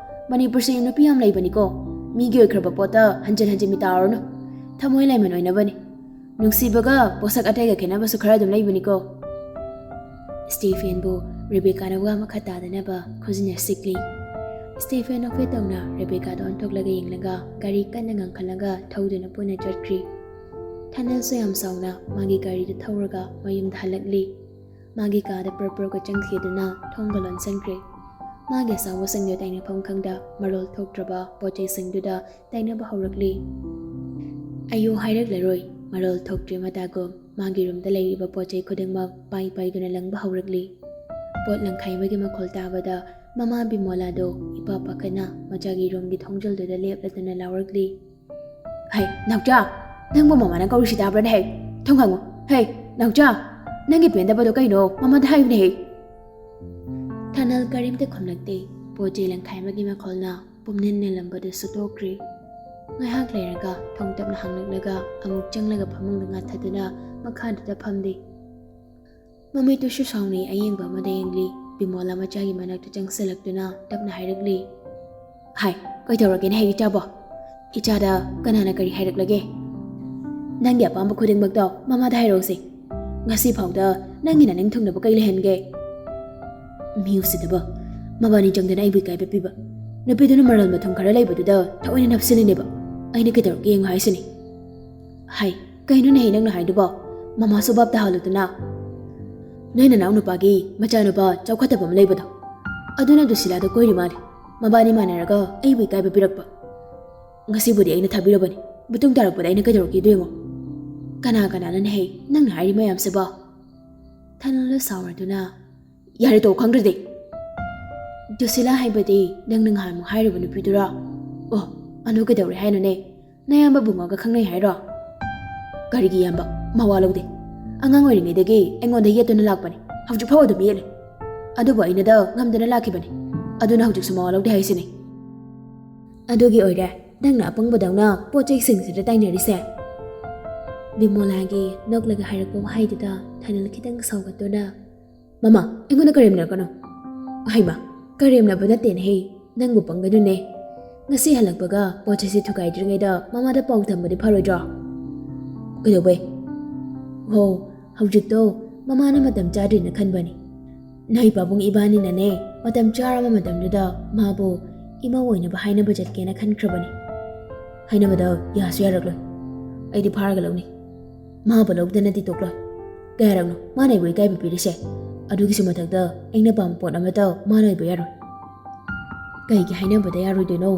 ꯃꯅꯤꯄꯨꯔꯁꯤ ꯅꯨꯄꯤ ꯌꯥꯝ ꯂꯩꯕꯅꯤꯀꯣ꯫ ꯃꯤꯒꯤ ꯑꯣꯏꯈ꯭ꯔꯕ ꯄꯣꯠꯇ ꯍꯟꯖꯤꯟ ꯍꯟꯖꯤꯟ ꯃꯤꯇꯥꯔꯨꯔꯅꯨ꯫ ꯊꯃꯣꯏ ꯂꯥꯏꯃꯟ ꯑꯣꯏꯅꯕꯅꯤ꯫ ꯅꯨꯡꯁꯤꯕꯒ ꯄꯣꯠꯁꯛ ꯑꯇꯩꯒ ꯈꯦꯠꯅꯕꯁꯨ ꯈꯔ ꯑꯗꯨꯝ ꯂꯩꯕꯅꯤꯀꯣ꯫" ꯁ꯭ꯇꯦꯐꯦꯟꯕꯨ ꯔꯦꯕꯦꯀꯥꯅ ꯋꯥ ꯃꯈꯥ ꯇꯥꯗꯅꯕ ꯈꯨꯖꯤꯟꯅ ꯁꯤꯛꯂꯤ꯫ ꯁ꯭ꯇꯦꯐꯦꯟ ꯅꯣꯛꯐꯦꯠ ꯇꯧꯅ ꯔꯦꯕꯦꯀꯥꯗ ꯑꯣꯟꯊꯣꯛꯂꯒ ꯌꯦꯡꯂꯒ ꯒꯥꯔꯤ ꯀꯟꯅ ꯉꯪꯈꯠꯂꯒ ꯊꯧꯗꯨꯅ ꯄꯨꯟꯅ ꯆꯠꯈ꯭ꯔꯤ꯫ ꯊꯅꯦꯜꯁꯨ ꯌꯥꯝ ꯁꯥꯎꯅ ꯃꯥꯒꯤ ꯒꯥꯔꯤꯗ ꯊꯧꯔꯒ ꯃꯌꯨꯝꯗ ꯍꯜꯂꯛꯂꯤ꯫ ꯃꯥꯒꯤ ꯀꯥꯗ ꯄ꯭ꯔꯞ ꯄ꯭ꯔꯞꯀ ꯆꯪꯈꯤꯗꯨꯅ ꯊꯣꯡꯒ ꯂꯣꯟꯁꯤꯟꯈ꯭ꯔꯦ꯫ ꯃꯥꯒꯤ ꯑꯆꯥꯎꯕꯁꯤꯡꯗꯨ ꯇꯥꯏꯅꯐꯝ ꯈꯪꯗ ꯃꯔꯣꯜ ꯊꯣꯛꯇ꯭ꯔꯕ ꯄꯣꯠ ꯆꯩꯁꯤꯡꯗꯨꯗ ꯇꯥꯏꯅꯕ ꯍꯧꯔꯛꯂꯤ꯫ ꯑꯌꯣ ꯍꯥꯏꯔꯛꯂꯔꯣꯏ, ꯃꯔꯣꯜ ꯊꯣꯛꯇ꯭ꯔꯤ ꯃꯇꯥꯒꯨꯝ ꯃꯥꯒꯤ ꯔꯨꯝꯗ ꯂꯩꯔꯤꯕ ꯄꯣꯠ ꯆꯩ ꯈꯨꯗꯤꯡꯃꯛ ꯄꯥꯏ ꯄꯥꯏꯗꯨꯅ ꯂꯪꯕ ꯍꯧꯔꯛꯂꯤ꯫ ꯄꯣꯠ ꯂꯪꯈꯥꯏꯕꯒꯤ ꯃꯈꯣꯜ ꯇꯥꯕꯗ ꯃꯃꯥ ꯕꯤꯃꯣꯂꯥꯗꯣ ꯏꯄꯥ ꯄꯥꯈꯠꯅ ꯃꯆꯥꯒꯤ ꯔꯨꯝꯒꯤ ꯊꯣꯡꯖꯜꯗꯨꯗ ꯂꯦꯞꯂꯗꯨꯅ ꯂꯥꯎꯔꯛꯂꯤ꯫ "ꯍꯩ, ꯅꯥꯎꯆꯥ, ꯅꯪꯕꯨ ꯃꯃꯥꯅ ꯀꯧꯔꯤꯁꯤ ꯇꯥꯕ꯭ꯔꯅꯦ? ꯍꯩ, ꯊꯣꯡ ꯍꯥꯡꯉꯨ꯫ ꯍꯩ, ꯅꯥꯎꯆꯥ, ꯅꯪꯒꯤ ꯄꯦꯟꯗꯕꯗꯣ ꯀꯩꯅꯣ? ꯃꯃꯥꯗ ꯍꯥꯏꯌꯨꯅꯦ, ꯍꯩ!" ꯊꯅꯜ ꯀꯔꯤꯝꯇ ꯈꯨꯝꯂꯛꯇꯦ꯫ ꯄꯣꯠ ꯆꯩ ꯂꯪꯈꯥꯏꯕꯒꯤ ꯃꯈꯣꯜꯅ ꯄꯨꯝꯅꯤꯟ ꯅꯤꯜꯂꯝꯕꯗꯨ ꯁꯨꯠꯇꯣꯛꯈ꯭ꯔꯦ꯫ ꯉꯥꯏꯍꯥꯛ ꯂꯩꯔꯒ ꯊꯣꯡ ꯇꯞꯅ ꯍꯥꯡꯂꯛꯂꯒ ꯑꯃꯨꯛ ꯆꯪꯂꯒ ꯐꯃꯨꯡꯗ ꯉꯥꯊꯗꯨꯅ ꯃꯈꯥꯗꯨꯗ ꯐꯝꯂꯤ꯫ ꯃꯃꯤꯠꯇꯨꯁꯨ ꯁꯥꯎꯅꯩ ꯑꯌꯦꯡꯕ ꯑꯃꯗ ꯌꯦꯡꯂꯤ꯫ ꯕꯤꯃꯣꯂꯥ ꯃꯆꯥꯒꯤ ꯃꯅꯥꯛꯇ ꯆꯪꯁꯤꯜꯂꯛꯇꯨꯅ ꯇꯞꯅ ꯍꯥꯏꯔꯛꯂꯤ꯫ "ꯍꯥꯏ, ꯀꯩꯗꯧꯔꯒꯦꯅꯦ ꯍꯦꯛ ꯏꯆꯥꯕꯣ? ꯏꯆꯥꯗ ꯀꯅꯥꯅ ꯀꯔꯤ ꯍꯥꯏꯔꯛꯂꯒꯦ? ꯅꯪꯒꯤ ꯑꯄꯥꯝꯕ ꯈꯨꯗꯤꯡꯃꯛꯇꯣ ꯃꯃꯥꯗ ꯍꯥꯏꯔꯛꯎꯁꯦ꯫ ꯉꯁꯤ ꯐꯥꯎꯗ ꯅꯪꯒꯤ ꯅꯅꯤꯡ ꯊꯨꯡꯅꯕ ꯀꯩ ꯂꯩꯍꯟꯒꯦ?" ꯃꯤ ꯎꯁꯤꯠꯇꯕ, ꯃꯕꯥꯅꯤ ꯆꯪꯗꯅ ꯑꯩꯕꯨ ꯏꯀꯥꯏꯕ ꯄꯤꯕ꯫ ꯅꯨꯄꯤꯗꯨꯅ ꯃꯔꯜ ꯃꯊꯨꯝ ꯈꯔ ꯂꯩꯕꯗꯨꯗ ꯊꯑꯣꯏꯅ ꯅꯞꯁꯤꯜꯂꯤꯅꯦꯕ꯫ ꯑꯩꯅ ꯀꯩꯗꯧꯔꯛꯀꯦ ꯌꯦꯡꯉꯨ ꯍꯥꯏꯁꯤꯅꯤ꯫ ꯍꯥꯏ, ꯀꯩꯅꯣꯅꯦꯍꯦ ꯅꯪꯅ ꯍꯥꯏꯗꯨꯕꯣ? ꯃꯃꯥꯁꯨ ꯚꯥꯞ ꯇꯥꯍꯜꯂꯨꯗꯅ꯫ ꯅꯣꯏ ꯅꯅꯥꯎ ꯅꯨꯄꯥꯒꯤ ꯃꯆꯥꯅꯨꯄꯥ ꯆꯥꯎꯈꯠꯇꯕ ꯑꯃ ꯂꯩꯕꯗꯣ, ꯑꯗꯨꯅ ꯗꯨꯁꯤꯂꯥꯗ ꯀꯣꯏꯔꯤ ꯃꯥꯜꯂꯦ꯫ ꯃꯕꯥꯅꯤ ꯃꯥꯟꯅꯔꯒ ꯑꯩꯕꯨ ꯏꯀꯥꯏꯕ ꯄꯤꯔꯛꯄ꯫ ꯉꯁꯤꯕꯨꯗꯤ ꯑꯩꯅ ꯊꯥꯕꯤꯔꯕꯅꯤ꯫ ꯃꯇꯨꯡ ꯇꯥꯔꯛꯄꯗ ꯑꯩꯅ ꯀꯩꯗꯧꯔꯛꯀꯦꯗꯣ ꯌꯦꯡꯉꯣ꯫ ꯀꯅꯥ ꯀꯅꯥꯅꯅꯦꯍꯦ ꯅꯪꯅ ꯍꯥꯏꯔꯤ ꯃꯌꯥꯝꯁꯤꯕꯣ? ꯊꯅꯜꯅ ꯁꯥꯎꯔꯗꯨꯅ, "ꯌꯥꯔꯦ, ꯇꯣꯛ, ꯈꯪꯗ꯭ꯔꯗꯤ꯫ ꯗꯨꯁꯤꯂꯥ ꯍꯥꯏꯕꯗꯤ ꯅꯪꯅ ꯉꯍꯥꯟꯃꯨꯛ ꯍꯥꯏꯔꯤꯕ ꯅꯨꯄꯤꯗꯨꯔꯣ? ꯑꯣ, ꯑꯗꯨ ꯀꯩꯗꯧꯔꯦ ꯍꯥꯏꯅꯣꯅꯦ? ꯅꯌꯥꯝꯕ ꯕꯨꯡꯉꯣꯒ ꯈꯪꯅꯩ ꯍꯥꯏꯔꯣ?" "ꯀꯔꯤꯒꯤ ꯏꯌꯥꯝꯕ? ꯃꯋꯥ ꯂꯧꯗꯦ꯫ ꯑꯉꯥꯡ ꯑꯣꯏꯔꯤꯉꯩꯗꯒꯤ ꯑꯩꯉꯣꯟꯗ ꯌꯦꯠꯇꯨꯅ ꯂꯥꯛꯄꯅꯤ꯫ ꯍꯧꯖꯤꯛ ꯐꯥꯎ ꯑꯗꯨꯝ ꯌꯦꯠꯂꯤ꯫ ꯑꯗꯨꯕꯨ ꯑꯩꯅꯗ ꯉꯝꯗꯅ ꯂꯥꯛꯈꯤꯕꯅꯤ꯫ ꯑꯗꯨꯅ ꯍꯧꯖꯤꯛꯁꯨ ꯃꯋꯥ ꯂꯧꯗꯦ ꯍꯥꯏꯁꯤꯅꯤ꯫ ꯑꯗꯨꯒꯤ ꯑꯣꯏꯔꯦ ꯅꯪꯅ ꯑꯄꯪꯕꯗꯧꯅ ꯄꯣꯠ ꯆꯩꯁꯤꯡꯁꯤꯗ ꯇꯥꯏꯅꯔꯤꯁꯦ?" ꯕꯤꯃꯣꯂꯥꯒꯤ ꯅꯣꯛꯂꯒ ꯍꯥꯏꯔꯛꯄ ꯋꯥꯍꯩꯗꯨꯗ ꯊꯅꯜ ꯈꯤꯇꯪ ꯁꯥꯎꯒꯠꯇꯨꯅ, "ꯃꯃꯥ, ꯑꯩꯉꯣꯟꯗ ꯀꯔꯦꯝꯅꯔꯛꯀꯅꯨ꯫" "ꯍꯩꯃꯥ, ꯀꯔꯦꯝꯅꯕ ꯅꯠꯇꯦꯅꯦꯍꯦ, ꯅꯪꯕꯨ ꯄꯪꯒꯅꯨꯅꯦ꯫ ꯉꯁꯤ ꯍꯜꯂꯛꯄꯒ ꯄꯣꯠ ꯆꯩꯁꯦ ꯊꯨꯒꯥꯏꯗ꯭ꯔꯤꯉꯩꯗ ꯃꯃꯥꯗ ꯄꯥꯎ ꯇꯝꯕꯗꯤ ꯐꯔꯣꯏꯗ꯭ꯔꯣ?" "ꯀꯩꯗꯧꯕꯩ?" "ꯍꯣ, ꯍꯧꯖꯤꯛꯇꯣ ꯃꯃꯥꯅ ꯃꯇꯝ ꯆꯥꯗ꯭ꯔꯤꯅ ꯈꯟꯕꯅꯤ꯫ ꯅꯣꯏ ꯄꯥꯕꯨꯡ ꯏꯕꯥꯅꯤꯅꯅꯦ, ꯃꯇꯝ ꯆꯥꯔꯕ ꯃꯇꯝꯗꯨꯗ ꯃꯥꯕꯨ ꯏꯃꯧ ꯑꯣꯏꯅꯕ ꯍꯥꯏꯅꯕ ꯆꯠꯀꯦꯅ ꯈꯟꯈ꯭ꯔꯕꯅꯤ꯫ ꯍꯥꯏꯅꯕꯗ ꯌꯥꯁꯨ ꯌꯥꯔꯛꯂꯣꯏ꯫ ꯑꯩꯗꯤ ꯐꯥꯔꯒ ꯂꯧꯅꯤ꯫ ꯃꯥꯕꯨ ꯂꯧꯗꯅꯗꯤ ꯇꯣꯛꯂꯣꯏ꯫ ꯀꯌꯥꯔꯛꯅꯣ ꯃꯥꯅ ꯑꯩꯕꯨ ꯏꯀꯥꯏꯕ ꯄꯤꯔꯤꯁꯦ? ꯑꯗꯨꯒꯤꯁꯨ ꯃꯊꯛꯇ ꯑꯩꯅ ꯄꯥꯝꯕ ꯄꯣꯠ ꯑꯃꯠꯇ ꯃꯥꯅ ꯑꯣꯏꯕ ꯌꯥꯔꯣꯏ꯫ ꯀꯩꯒꯤ ꯍꯥꯏꯅꯕꯗ ꯌꯥꯔꯣꯏꯗꯣꯏꯅꯣ?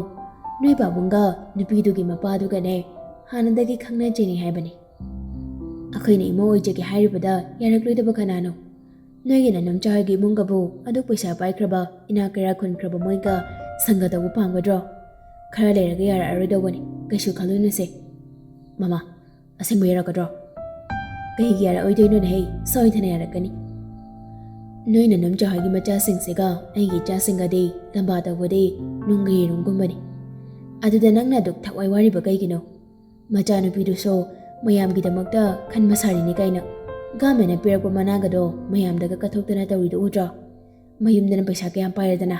ꯅꯣꯏ ꯄꯥꯕꯨꯡꯒ ꯅꯨꯄꯤꯗꯨꯒꯤ ꯃꯄꯥꯗꯨꯒꯅꯦ ꯍꯥꯟꯅꯗꯒꯤ ꯈꯪꯅ ꯆꯩꯅꯩ ꯍꯥꯏꯕꯅꯤ꯫ ꯑꯩꯈꯣꯏꯅ ꯏꯃꯧ ꯑꯣꯏꯖꯒꯦ ꯍꯥꯏꯔꯤꯕꯗ ꯌꯥꯔꯛꯂꯣꯏꯗꯕ ꯀꯅꯥꯅꯣ? ꯅꯣꯏꯒꯤ ꯅꯅꯝꯆꯥ ꯍꯣꯏꯒꯤ ꯏꯃꯨꯡꯒꯕꯨ ꯑꯗꯨꯛ ꯄꯩꯁꯥ ꯄꯥꯏꯈ꯭ꯔꯕ, ꯏꯅꯥꯛ ꯀꯩꯔꯥꯛ ꯈꯨꯟꯈ꯭ꯔꯕ ꯃꯣꯏꯒ ꯁꯪꯒ ꯇꯧꯕ ꯄꯥꯝꯒꯗ꯭ꯔꯣ? ꯈꯔ ꯂꯩꯔꯒ ꯌꯥꯔꯛꯑꯔꯣꯏꯗꯧꯕꯅꯤ, ꯀꯩꯁꯨ ꯈꯜꯂꯨꯅꯨꯁꯦ꯫ ꯃꯃꯥ, ꯑꯁꯦꯡꯕ ꯌꯥꯔꯛꯀꯗ꯭ꯔꯣ? ꯀꯩꯒꯤ ꯌꯥꯔꯛꯑꯣꯏꯗꯣꯏꯅꯣꯅꯦꯍꯦ? ꯁꯣꯏꯗꯅ ꯌꯥꯔꯛꯀꯅꯤ꯫ ꯅꯣꯏ ꯅꯅꯝꯆꯥ ꯍꯣꯏꯒꯤ ꯃꯆꯥꯁꯤꯡꯁꯤꯒ ꯑꯩꯒꯤ ꯏꯆꯥꯁꯤꯡꯒꯗꯤ ꯂꯝꯕꯥ ꯇꯧꯕꯗꯤ ꯅꯨꯡꯒ ꯌꯦꯔꯨꯝꯒꯨꯝꯕꯅꯤ꯫ ꯑꯗꯨꯗ ꯅꯪꯅ ꯑꯗꯨꯛ ꯊꯋꯥꯏ ꯋꯥꯔꯤꯕ ꯀꯩꯒꯤꯅꯣ? ꯃꯆꯥꯅꯨꯄꯤꯗꯨꯁꯨ ꯃꯌꯥꯝꯒꯤꯗꯃꯛꯇ ꯈꯟꯕ ꯁꯥꯔꯤꯅꯤ ꯀꯩꯅꯣ꯫ ꯒꯥꯃꯦꯟꯅ ꯄꯤꯔꯛꯄ ꯃꯅꯥꯒꯗꯣ ꯃꯌꯥꯝꯗꯒ ꯀꯠꯊꯣꯛꯇꯅ ꯇꯧꯔꯤꯗꯣ ꯎꯗ꯭ꯔꯣ? ꯃꯌꯨꯝꯗꯅ ꯄꯩꯁꯥ ꯀꯌꯥꯝ ꯄꯥꯏꯔꯗꯅ꯫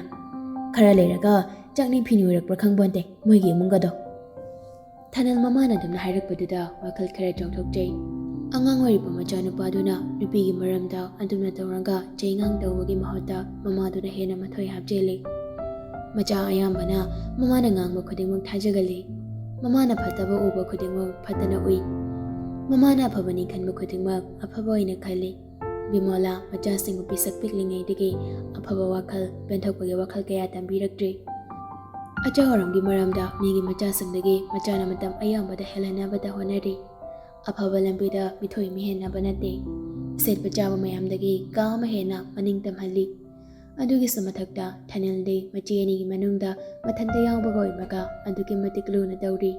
ꯈꯔ ꯂꯩꯔꯒ ꯆꯥꯛꯅꯤ ꯐꯤꯅꯤ ꯑꯣꯏꯔꯛꯄ꯭ꯔꯥ ꯈꯪꯕꯣꯟꯇꯦ ꯃꯣꯏꯒꯤ ꯏꯃꯨꯡꯒꯗꯣ꯫ ꯊꯅꯜ ꯃꯃꯥꯅ ꯑꯗꯨꯝꯅ ꯍꯥꯏꯔꯛꯄꯗꯨꯗ ꯋꯥꯈꯜ ꯈꯔ ꯆꯥꯎꯊꯣꯛꯆꯩ꯫ ꯑꯉꯥꯡ ꯑꯣꯏꯔꯤꯕ ꯃꯆꯥꯅꯨꯄꯥꯗꯨꯅ ꯅꯨꯄꯤꯒꯤ ꯃꯔꯝꯗ ꯑꯗꯨꯝꯅ ꯇꯧꯔꯒ ꯆꯩꯉꯥꯡ ꯇꯧꯕꯒꯤ ꯃꯍꯨꯠꯇ ꯃꯃꯥꯗꯨꯅ ꯍꯦꯟꯅ ꯃꯊꯣꯏ ꯍꯥꯞꯆꯤꯜꯂꯤ꯫ ꯃꯆꯥ ꯑꯌꯥꯝꯕꯅ ꯃꯃꯥꯅ ꯉꯥꯡꯕ ꯈꯨꯗꯤꯡꯃꯛ ꯊꯥꯖꯒꯜꯂꯤ꯫ ꯃꯃꯥꯅ ꯐꯠꯇꯕ ꯎꯕ ꯈꯨꯗꯤꯡꯃꯛ ꯐꯠꯇꯅ ꯎꯏ꯫ ꯃꯃꯥꯅ ꯑꯐꯕꯅꯤ ꯈꯟꯕ ꯈꯨꯗꯤꯡꯃꯛ ꯑꯐꯕ ꯑꯣꯏꯅ ꯈꯜꯂꯤ꯫ ꯕꯤꯃꯣꯂꯥ ꯃꯆꯥꯁꯤꯡꯕꯨ ꯄꯤꯁꯛ ꯄꯤꯛꯂꯤꯉꯩꯗꯒꯤ ꯑꯐꯕ ꯋꯥꯈꯜ, ꯄꯦꯟꯊꯣꯛꯄꯒꯤ ꯋꯥꯈꯜ ꯀꯌꯥ ꯇꯝꯕꯤꯔꯛꯇ꯭ꯔꯤ꯫ ꯑꯆꯧ ꯑꯔꯝꯒꯤ ꯃꯔꯝꯗ ꯃꯤꯒꯤ ꯃꯆꯥꯁꯤꯡꯗꯒꯤ ꯃꯆꯥꯅ ꯃꯇꯝ ꯑꯌꯥꯝꯕꯗ ꯍꯦꯜꯍꯟꯅꯕꯗ ꯍꯣꯠꯅꯔꯤ꯫ ꯑꯐꯕ ꯂꯝꯕꯤꯗ ꯃꯤꯊꯣꯏ ꯃꯤꯍꯦꯟꯅꯕ ꯅꯠꯇꯦ꯫ ꯁꯦꯠꯄ ꯆꯥꯕ ꯃꯌꯥꯝꯗꯒꯤ ꯀꯥ ꯑꯃ ꯍꯦꯟꯅ ꯃꯅꯤꯡ ꯇꯝꯍꯜꯂꯤ꯫ ꯑꯗꯨꯒꯤꯁꯨ ꯃꯊꯛꯇ ꯊꯅꯤꯜꯗꯤ ꯃꯆꯦ ꯑꯅꯤꯒꯤ ꯃꯅꯨꯡꯗ ꯃꯊꯟꯇ ꯌꯥꯎꯕꯒ ꯑꯣꯏꯕꯒ ꯑꯗꯨꯛꯀꯤ ꯃꯇꯤꯛ ꯂꯨꯅ ꯇꯧꯔꯤ꯫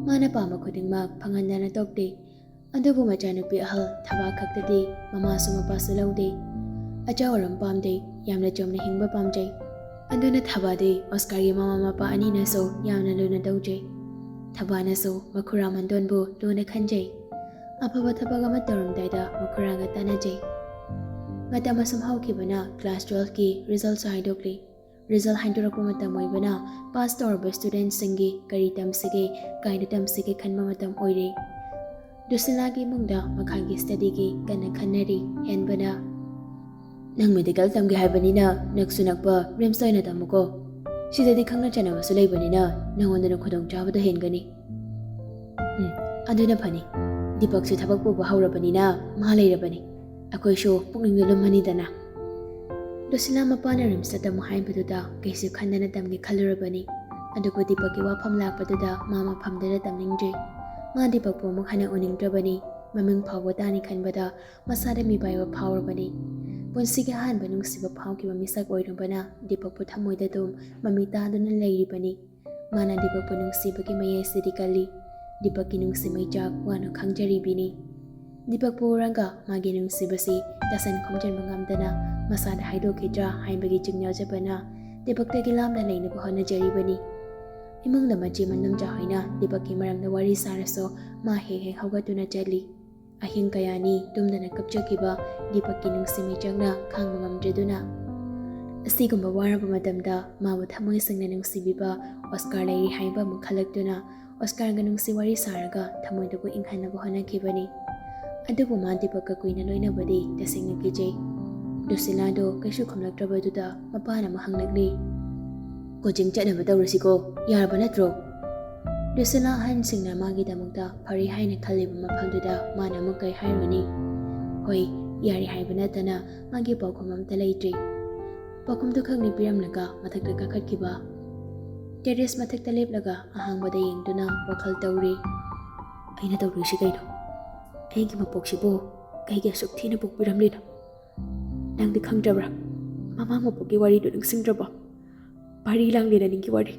ꯃꯥꯅ ꯄꯥꯝꯕ ꯈꯨꯗꯤꯡꯃꯛ ꯐꯪꯍꯟꯗꯅ ꯇꯣꯛꯇꯦ꯫ ꯑꯗꯨꯕꯨ ꯃꯆꯥꯅꯨꯄꯤ ꯑꯍꯜ ꯊꯕꯥ ꯈꯛꯇꯗꯤ ꯃꯃꯥꯁꯨ ꯃꯄꯥꯁꯨ ꯂꯧꯗꯦ꯫ ꯑꯆꯧ ꯑꯔꯝ ꯄꯥꯝꯗꯦ, ꯌꯥꯝꯅ ꯆꯝꯅ ꯍꯤꯡꯕ ꯄꯥꯝꯖꯩ꯫ ꯑꯗꯨꯅ ꯊꯕꯥꯗꯤ ꯑꯣꯁꯀꯥꯔꯒꯤ ꯃꯃꯥ ꯃꯄꯥ ꯑꯅꯤꯅꯁꯨ ꯌꯥꯝꯅ ꯂꯨꯅ ꯇꯧꯖꯩ꯫ ꯊꯕꯥꯅꯁꯨ ꯃꯈꯨꯔꯥ ꯃꯟꯗꯣꯟꯕꯨ ꯂꯨꯅ ꯈꯟꯖꯩ꯫ ꯑꯐꯕ ꯊꯕꯛ ꯑꯃ ꯇꯧꯔꯝꯗꯥꯏꯗ ꯃꯈꯨꯔꯥꯒ ꯇꯥꯟꯅꯖꯩ꯫ ꯃꯇꯝ ꯑꯁꯨꯝ ꯍꯧꯈꯤꯕꯅ ꯀ꯭ꯂꯥꯁ ꯇꯨꯋꯦꯜꯐꯀꯤ ꯔꯤꯖꯜꯠꯁꯨ ꯍꯥꯏꯗꯣꯛꯂꯤ꯫ ꯔꯤꯖꯜꯠ ꯍꯥꯏꯗꯣꯔꯛꯄ ꯃꯇꯝ ꯑꯣꯏꯕꯅ ꯄꯥꯁ ꯇꯧꯔꯕ ꯁ꯭ꯇꯨꯗꯦꯟꯠꯁꯤꯡꯒꯤ ꯀꯔꯤ ꯇꯝꯁꯤꯒꯦ, ꯀꯥꯏꯗ ꯇꯝꯁꯤꯒꯦ ꯈꯟꯕ ꯃꯇꯝ ꯑꯣꯏꯔꯦ꯫ ꯗꯨꯁꯤꯂꯥꯒꯤ ꯏꯃꯨꯡꯗ ꯃꯈꯥꯒꯤ ꯁ꯭ꯇꯗꯤꯒꯤ ꯀꯟꯅ ꯈꯟꯅꯔꯤ꯫ ꯍꯦꯟꯕꯅ "ꯅꯪ ꯃꯦꯗꯤꯀꯦꯜ ꯇꯝꯒꯦ ꯍꯥꯏꯕꯅꯤꯅ ꯅꯛꯁꯨ ꯅꯛꯄ ꯔꯤꯝꯁꯇ ꯑꯣꯏꯅ ꯇꯝꯃꯨꯀꯣ꯫ ꯁꯤꯗꯗꯤ ꯈꯪꯅ ꯆꯥꯟꯅꯕꯁꯨ ꯂꯩꯕꯅꯤꯅ ꯅꯪꯉꯣꯟꯗꯅ ꯈꯨꯗꯣꯡꯆꯥꯕꯗꯣ ꯍꯦꯟꯒꯅꯤ꯫" "ꯎꯝ, ꯑꯗꯨꯅ ꯐꯅꯤ꯫ ꯗꯤꯄꯛꯁꯨ ꯊꯕꯛ ꯄꯨꯕ ꯍꯧꯔꯕꯅꯤꯅ ꯃꯥ ꯂꯩꯔꯕꯅꯤ꯫ ꯑꯩꯈꯣꯏꯁꯨ ꯄꯨꯛꯅꯤꯡꯗꯣ ꯂꯨꯝꯃꯅꯤꯗꯅ꯫" ꯂꯨꯁꯤꯂꯥ ꯃꯄꯥꯅ ꯔꯤꯝꯁꯇ ꯇꯝꯃꯨ ꯍꯥꯏꯕꯗꯨꯗ ꯀꯩꯁꯨ ꯈꯟꯗꯅ ꯇꯝꯒꯦ ꯈꯜꯂꯨꯔꯕꯅꯤ꯫ ꯑꯗꯨꯕꯨ ꯗꯤꯄꯛꯀꯤ ꯋꯥꯐꯝ ꯂꯥꯛꯄꯗꯨꯗ ꯃꯥ ꯃꯐꯝꯗꯨꯗ ꯇꯝꯅꯤꯡꯗ꯭ꯔꯦ꯫ ꯃꯥ ꯗꯤꯄꯛꯄꯨ ꯑꯃꯨꯛ ꯍꯟꯅ ꯎꯅꯤꯡꯗ꯭ꯔꯕꯅꯤ꯫ ꯃꯃꯤꯡ ꯐꯥꯎꯕ ꯇꯥꯅꯤ ꯈꯟꯕꯗ ꯃꯁꯥꯗ ꯃꯤꯄꯥꯏꯕ ꯐꯥꯎꯔꯕꯅꯤ꯫ ꯄꯨꯟꯁꯤꯒꯤ ꯑꯍꯥꯟꯕ ꯅꯨꯡꯁꯤꯕ ꯐꯥꯎꯈꯤꯕ ꯃꯤꯁꯛ ꯑꯣꯏꯔꯨꯕꯅ ꯗꯤꯄꯛꯄꯨ ꯊꯃꯣꯏꯗ ꯑꯗꯨꯝ ꯃꯃꯤ ꯇꯥꯗꯨꯅ ꯂꯩꯔꯤꯕꯅꯤ꯫ ꯃꯥꯅ ꯗꯤꯄꯛꯄꯨ ꯅꯨꯡꯁꯤꯕꯒꯤ ꯃꯌꯥꯏꯁꯤꯗꯤ ꯀꯜꯂꯤ꯫ ꯗꯤꯄꯛꯀꯤ ꯅꯨꯡꯁꯤ ꯃꯩꯆꯥꯛ ꯋꯥꯅ ꯈꯪꯖꯔꯤꯕꯤꯅꯤ꯫ ꯗꯤꯄꯛꯄꯨ ꯎꯔꯒ ꯃꯥꯒꯤ ꯅꯨꯡꯁꯤꯕꯁꯤ ꯇꯁꯟ ꯈꯣꯝꯖꯤꯟꯕ ꯉꯝꯗꯅ ꯃꯁꯥꯗ ꯍꯥꯏꯗꯣꯛꯈꯤꯗ꯭ꯔꯥ ꯍꯥꯏꯕꯒꯤ ꯆꯤꯡꯅꯖꯕꯅ ꯗꯤꯄꯛꯇꯒꯤ ꯂꯥꯞꯅ ꯂꯩꯅꯕ ꯍꯣꯠꯅꯖꯔꯤꯕꯅꯤ꯫ ꯏꯃꯨꯡꯗ ꯃꯆꯦ ꯃꯅꯨꯡꯖꯥ ꯍꯣꯏꯅ ꯗꯤꯄꯛꯀꯤ ꯃꯔꯝꯗ ꯋꯥꯔꯤ ꯁꯥꯔꯁꯨ ꯃꯥ ꯍꯦꯛ ꯍꯦꯛ ꯍꯧꯒꯠꯇꯨꯅ ꯆꯠꯂꯤ꯫ ꯑꯍꯤꯡ ꯀꯌꯥꯅꯤ ꯇꯨꯝꯗꯅ ꯀꯞꯆꯈꯤꯕ ꯗꯤꯄꯛꯀꯤ ꯅꯨꯡꯁꯤ ꯃꯩꯆꯥꯛꯅ ꯈꯥꯡꯕ ꯉꯝꯗ꯭ꯔꯗꯨꯅ, ꯑꯁꯤꯒꯨꯝꯕ ꯋꯥꯔꯕ ꯃꯇꯝꯗ ꯃꯥꯕꯨ ꯊꯃꯣꯏ ꯁꯦꯡꯅ ꯅꯨꯡꯁꯤꯕꯤꯕ ꯑꯣꯁꯀꯥꯔ ꯂꯩꯔꯤ ꯍꯥꯏꯕ ꯑꯃꯨꯛ ꯈꯜꯂꯛꯇꯨꯅ ꯑꯣꯁꯀꯥꯔꯒ ꯅꯨꯡꯁꯤ ꯋꯥꯔꯤ ꯁꯥꯔꯒ ꯊꯃꯣꯏꯗꯨꯕꯨ ꯏꯪꯍꯟꯅꯕ ꯍꯣꯠꯅꯈꯤꯕꯅꯤ꯫ ꯑꯗꯨꯕꯨ ꯃꯥ ꯗꯤꯄꯛꯀ ꯀꯨꯏꯅ ꯂꯣꯏꯅꯕꯗꯤ ꯇꯁꯦꯡꯅ ꯀꯤꯖꯩ꯫ ꯂꯨꯁꯤꯂꯥꯗꯣ ꯀꯩꯁꯨ ꯈꯨꯝꯂꯛꯇ꯭ꯔꯕꯗꯨꯗ ꯃꯄꯥꯅ ꯑꯃꯨꯛ ꯍꯪꯂꯛꯂꯤ, "ꯀꯣꯆꯤꯡ ꯆꯠꯅꯕ ꯇꯧꯔꯁꯤꯀꯣ, ꯌꯥꯔꯕ ꯅꯠꯇ꯭ꯔꯣ?" ꯂꯨꯁꯤꯂꯥ ꯑꯍꯟꯁꯤꯡꯅ ꯃꯥꯒꯤꯗꯃꯛꯇ ꯐꯔꯦ ꯍꯥꯏꯅ ꯈꯜꯂꯤꯕ ꯃꯐꯝꯗꯨꯗ ꯃꯥꯅ ꯑꯃꯨꯛ ꯀꯩ ꯍꯥꯏꯔꯨꯅꯤ? ꯍꯣꯏ, ꯌꯥꯔꯦ ꯍꯥꯏꯕ ꯅꯠꯇꯅ ꯃꯥꯒꯤ ꯄꯥꯎꯈꯨꯝ ꯑꯝꯇ ꯂꯩꯇ꯭ꯔꯤ꯫ ꯄꯥꯎꯈꯨꯝꯗꯨ ꯈꯛꯅ ꯄꯤꯔꯝꯂꯒ ꯃꯊꯛꯇ ꯀꯥꯈꯠꯈꯤꯕ꯫ ꯇꯦꯔꯦꯁ ꯃꯊꯛꯇ ꯂꯦꯞꯂꯒ ꯑꯍꯥꯡꯕꯗ ꯌꯦꯡꯗꯨꯅ ꯋꯥꯈꯜ ꯇꯧꯔꯤ꯫ "ꯑꯩꯅ ꯇꯧꯔꯤꯁꯤ ꯀꯩꯅꯣ? ꯑꯩꯒꯤ ꯃꯄꯣꯛꯁꯤꯕꯨ ꯀꯩꯒꯤ ꯑꯁꯨꯛ ꯊꯤꯅ ꯄꯣꯛꯄꯤꯔꯝꯂꯤꯅꯣ? ꯅꯪꯗꯤ ꯈꯪꯗ꯭ꯔꯕ꯭ꯔꯥ? ꯃꯃꯥꯡ ꯃꯄꯣꯛꯀꯤ ꯋꯥꯔꯤꯗꯨ ꯅꯤꯡꯁꯤꯡꯗ꯭ꯔꯕꯣ? ꯄꯥꯔꯤ ꯂꯥꯡꯂꯦꯅ ꯅꯤꯡꯒꯤ ꯋꯥꯔꯤ?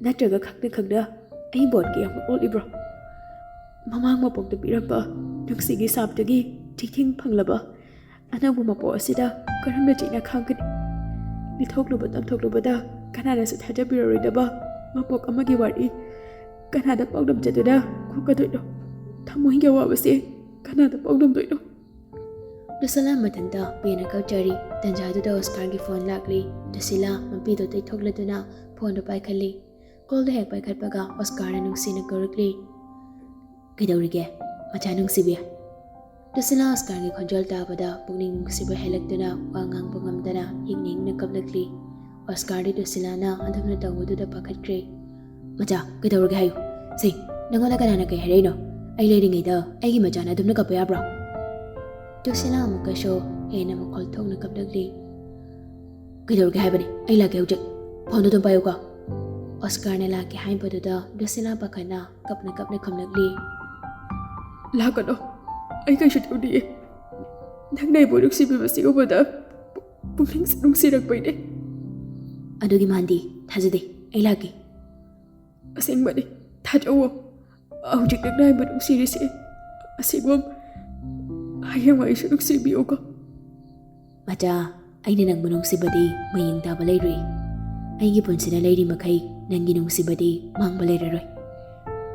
ꯅꯠꯇ꯭ꯔꯒ ꯈꯪꯅ ꯈꯪꯅ ꯑꯩ ꯕꯣꯠꯀꯤ ꯑꯃꯨꯛ ꯑꯣꯠꯂꯤꯕ꯭ꯔꯣ? ꯃꯃꯥꯡ ꯃꯄꯣꯛꯇ ꯄꯤꯔꯝꯕ ꯅꯨꯡꯁꯤꯒꯤ ꯁꯥꯞꯇꯒꯤ ꯆꯩꯊꯦꯡ ꯐꯪꯂꯕ ꯑꯅꯧꯕ ꯃꯄꯣꯛ ꯑꯁꯤꯗ ꯀꯔꯝꯅ ꯆꯩꯅ ꯈꯥꯡꯒꯅꯤ? ꯂꯤꯊꯣꯛꯂꯨꯕ ꯇꯝꯊꯣꯛꯂꯨꯕꯗ ꯀꯅꯥꯅꯁꯨ ꯊꯥꯖꯕꯤꯔꯔꯣꯏꯗꯕ ꯃꯄꯣꯛ ꯑꯃꯒꯤ ꯋꯥꯔꯤ ꯀꯅꯥꯗ ꯄꯥꯎꯗꯝꯖꯗꯨꯅ ꯀꯣꯛꯀꯗꯣꯏꯅꯣ? ꯊꯃꯣꯏꯒꯤ ꯑꯋꯥꯕꯁꯦ ꯀꯅꯥꯗ ꯄꯥꯎꯗꯝꯗꯣꯏꯅꯣ?" ꯂꯨꯁꯤꯂꯥ ꯃꯊꯟꯇ ꯄꯦꯟꯅ ꯀꯞꯆꯔꯤ꯫ ꯇꯟꯖꯥꯗꯨꯗ ꯑꯣꯁꯀꯥꯔꯒꯤ ꯐꯣꯟ ꯂꯥꯛꯂꯤ꯫ ꯂꯨꯁꯤꯂꯥ ꯃꯄꯤꯗꯨ ꯇꯩꯊꯣꯛꯂꯗꯨꯅ ꯐꯣꯟꯗꯨ ꯄꯥꯏꯈꯠꯂꯤ꯫ ꯀꯣꯜꯗꯨ ꯍꯦꯛ ꯄꯥꯏꯈꯠꯄꯒ ꯑꯣꯁꯀꯥꯔꯅ ꯅꯨꯡꯁꯤꯅ ꯀꯧꯔꯛꯂꯤ, "ꯀꯩꯗꯧꯔꯤꯒꯦ, ꯃꯆꯥ ꯅꯨꯡꯁꯤꯕꯤ?" ꯗꯨꯁꯤꯂꯥ ꯑꯣꯁꯀꯥꯔꯒꯤ ꯈꯣꯟꯖꯦꯜ ꯇꯥꯕꯗ ꯄꯨꯛꯅꯤꯡ ꯅꯨꯡꯁꯤꯕ ꯍꯦꯜꯂꯛꯇꯨꯅ ꯋꯥ ꯉꯥꯡꯕ ꯉꯝꯗꯅ ꯍꯤꯡꯅ ꯍꯤꯡꯅ ꯀꯞꯂꯛꯂꯤ꯫ ꯑꯣꯁꯀꯥꯔꯗꯤ ꯗꯨꯁꯤꯂꯥꯅ ꯑꯗꯨꯝꯅ ꯇꯧꯕꯗꯨꯗ ꯄꯥꯈꯠꯈ꯭ꯔꯦ꯫ "ꯃꯆꯥ, ꯀꯩꯗꯧꯔꯒꯦ ꯍꯥꯏꯌꯨ꯫ ꯁꯦ, ꯅꯪꯉꯣꯟꯗ ꯀꯅꯥꯅ ꯀꯩ ꯍꯥꯏꯔꯛꯏꯅꯣ? ꯑꯩ ꯂꯩꯔꯤꯉꯩꯗ ꯑꯩꯒꯤ ꯃꯆꯥꯅ ꯑꯗꯨꯝꯅ ꯀꯞꯄ ꯌꯥꯕ꯭ꯔꯣ?" ꯗꯨꯁꯤꯂꯥ ꯑꯃꯨꯛꯀꯁꯨ ꯍꯦꯟꯅ ꯃꯈꯣꯜ ꯊꯣꯛꯅ ꯀꯞꯂꯛꯂꯤ꯫ "ꯀꯩꯗꯧꯔꯒꯦ ꯍꯥꯏꯕꯅꯤ? ꯑꯩ ꯂꯥꯛꯀꯦ ꯍꯧꯖꯤꯛ꯫ ꯐꯣꯟꯗꯣ ꯑꯗꯨꯝ ꯄꯥꯏꯌꯨꯀꯣ꯫" ꯑꯣꯁꯀꯥꯔꯅ ꯂꯥꯛꯀꯦ ꯍꯥꯏꯕꯗꯨꯗ ꯗꯨꯁꯤꯂꯥ ꯄꯥꯈꯠꯅ ꯀꯞꯅ ꯀꯞꯅ ꯈꯨꯝꯂꯛꯂꯤ꯫ "ꯂꯥꯛꯀꯅꯣ, ꯑꯩ ꯀꯩꯁꯨ ꯇꯧꯗꯤꯌꯦ꯫ ꯅꯪꯅ ꯑꯩꯕꯨ ꯅꯨꯡꯁꯤꯕꯤꯕꯁꯤ ꯎꯕꯗ ꯄꯨꯛꯅꯤꯡꯁꯦ ꯅꯨꯡꯁꯤꯔꯛꯄꯩꯅꯦ꯫" "ꯑꯗꯨꯒꯤ ꯃꯥꯟꯗꯤ ꯊꯥꯖꯗꯦ, ꯑꯩ ꯂꯥꯛꯀꯦ꯫" "ꯑꯁꯦꯡꯕꯅꯤ, ꯊꯥꯖꯧꯋꯣ꯫ ꯍꯧꯖꯤꯛ ꯅꯪꯅ ꯑꯩꯕꯨ ꯅꯨꯡꯁꯤꯔꯤꯁꯦ ꯑꯁꯦꯡꯕ ꯍꯌꯦꯡꯋꯥꯏꯁꯨ ꯅꯨꯡꯁꯤꯕꯤꯌꯨꯀꯣ꯫" "ꯃꯆꯥ, ꯑꯩꯅ ꯅꯪꯕꯨ ꯅꯨꯡꯁꯤꯕꯗꯤ ꯃꯌꯦꯡ ꯇꯥꯕ ꯂꯩꯔꯣꯏ꯫ ꯑꯩꯒꯤ ꯄꯨꯟꯁꯤꯗ ꯂꯩꯔꯤ ꯃꯈꯩ ꯅꯪꯒꯤ ꯅꯨꯡꯁꯤꯕꯗꯤ ꯃꯥꯡꯕ ꯂꯩꯔꯔꯣꯏ꯫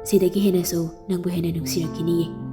ꯁꯤꯗꯒꯤ ꯍꯦꯟꯅꯁꯨ ꯅꯪꯕꯨ ꯍꯦꯟꯅ ꯅꯨꯡꯁꯤꯔꯛꯈꯤꯅꯤꯌꯦ꯫